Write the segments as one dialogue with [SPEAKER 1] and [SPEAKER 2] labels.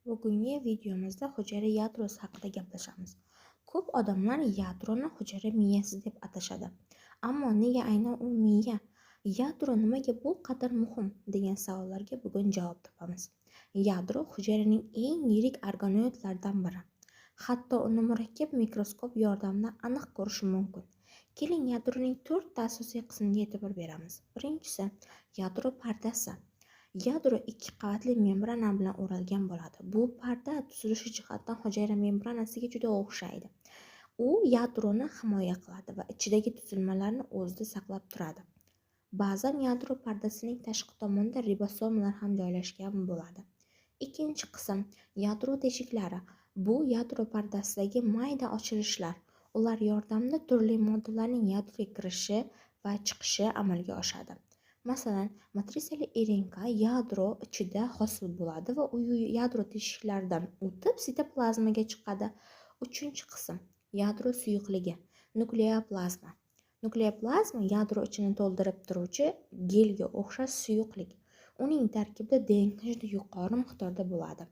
[SPEAKER 1] Bugungi videomizda hujayra yadrosi haqida gaplashamiz. Ko'p odamlar yadroni hujayra miyasi deb atashadi. Ammo nega aynan u miya? Yadro nimaga bu qadar muhim degan savollarga bugun javob topamiz. Yadro hujayraning eng yirik organoidlaridan biri. Hatto uni murakkab mikroskop yordamida aniq ko'rish mumkin. Keling, yadroning to'rtta asosiy qismiga e'tibor beramiz. Birinchisi yadro pardasi. Yadro ikki qavatli membrana bilan o'ralgan bo'ladi. Bu parda tuzilishi jihatdan hujayra membranasiga juda o'xshaydi. U yadroni himoya qiladi va ichidagi tuzilmalarni o'zida saqlab turadi. Ba'zan yadro pardasining tashqi tomonida ribosomalar ham joylashgan bo'ladi. Ikkinchi qism yadro teshiklari. Bu yadro pardasidagi mayda ochilishlar. Ular yordamida turli moddalarning yadroga kirishi va chiqishi amalga oshadi. Masalan, matrisali RNK yadro ichida hosil bo'ladi va u yadro teshiklaridan o'tib sitoplazmaga chiqadi. Uchinchi qism yadro suyuqligi, nukleoplazma. Nukleoplazma yadro ichini to'ldirib turuvchi gelga o'xshash suyuqlik. Uning tarkibida DNK juda yuqori miqdorda bo'ladi.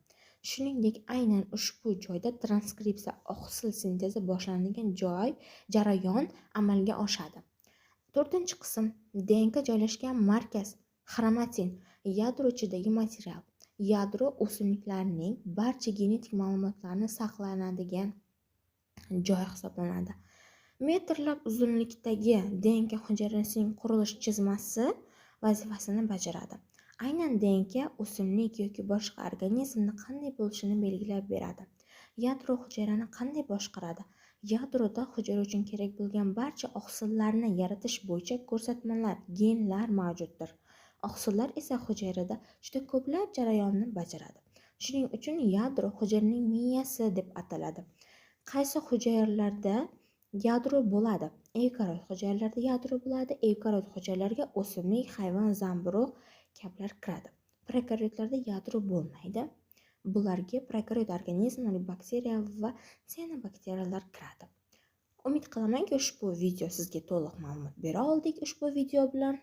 [SPEAKER 1] Shuningdek, aynan ushbu joyda transkripsiya, oqsil sintezi boshlanadigan joy, jarayon amalga oshadi. To'rtinchi qism DNK joylashgan markaz, xromatin, yadro ichidagi material. Yadro o'simliklarning barcha genetik ma'lumotlarini saqlanadigan joy hisoblanadi. Metrlab uzunlikdagi DNK hujayrasining qurilish chizmasi vazifasini bajaradi. Aynan DNK o'simlik yoki boshqa organizmni qanday bo'lishini belgilab beradi. Yadro hujayrani qanday boshqaradi? Yadroda hujayra uchun kerak bo'lgan barcha oqsillarni yaratish bo'yicha ko'rsatmalar, genlar mavjuddir. Oqsillar esa hujayrada juda ko'plab jarayonni bajaradi. Shuning uchun yadro hujayraning miyasi deb ataladi. Qaysi hujayralarda yadro bo'ladi? Eukariot hujayralarda yadro bo'ladi. Eukariot hujayralarga o'simlik, hayvon, zamburug' kabilar kiradi. Prokariotlarda yadro bo'lmaydi. Bularga prokariot organizmlar, bakteriya va sianobakteriyalar kiradi. Umid qilamanki, ushbu video sizga to'liq ma'lumot bera oldik ushbu video bilan.